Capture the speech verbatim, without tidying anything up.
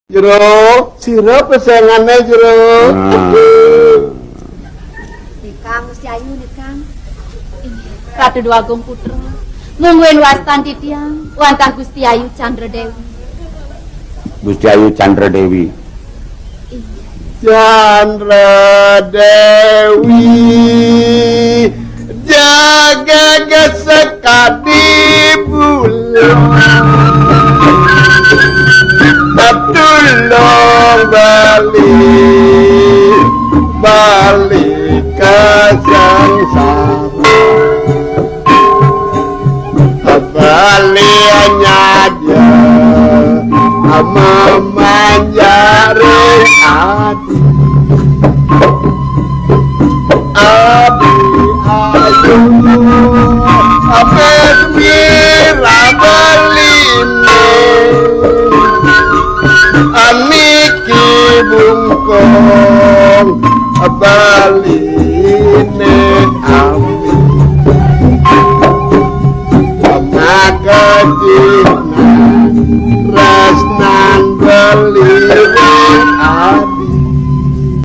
Jero, sira pesengané, Jero? Nikang, Gusti Ayu, Nikang. Ratu Déwagung Putra. Mungguing wastan titiang wantah Gusti Ayu Candra Déwi. Gusti Ayu Candra Déwi. Candra Déwi, jaga sekadi bulan. Tulung bali, bali ka sangsara. Bali nyaja mamanjaring adi. Adi ayu abis mira baline. Aniki bungkong baline.